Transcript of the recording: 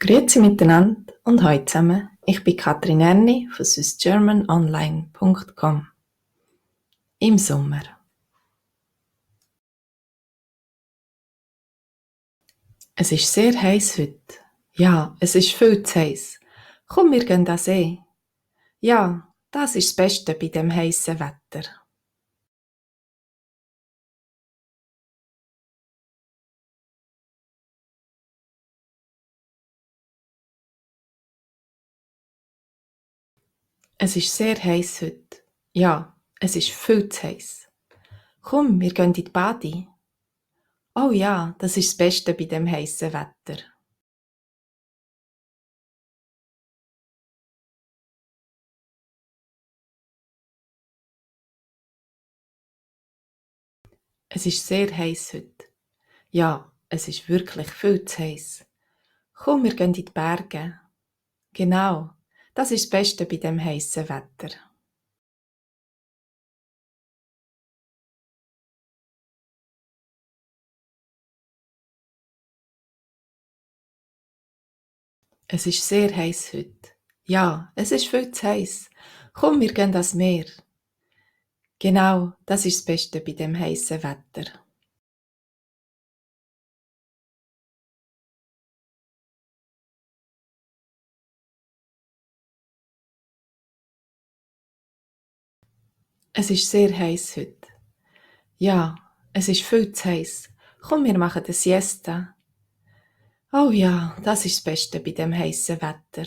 Grüezi miteinander und hallo zusammen. Ich bin Katrin Erni von swissgermanonline.com. Im Sommer. Es ist sehr heiß heute. Ja, es ist viel zu heiß. Komm, wir gehen an den See. Ja, das ist das Beste bei dem heißen Wetter. Es ist sehr heiß heute. Ja, es ist viel zu heiß. Komm, wir gehen in die Bade. Oh ja, das ist das Beste bei dem heißen Wetter. Es ist sehr heiß heute. Ja, es ist wirklich viel zu heiß. Komm, wir gehen in die Berge. Genau, das ist das Beste bei dem heißen Wetter. Es ist sehr heiß heute. Ja, es ist viel zu heiß. Komm, wir gehen ans Meer. Genau, das ist das Beste bei dem heißen Wetter. Es ist sehr heiß heute. Ja, es ist viel zu heiß. Komm, wir machen eine Siesta. Oh ja, das ist das Beste bei dem heißen Wetter.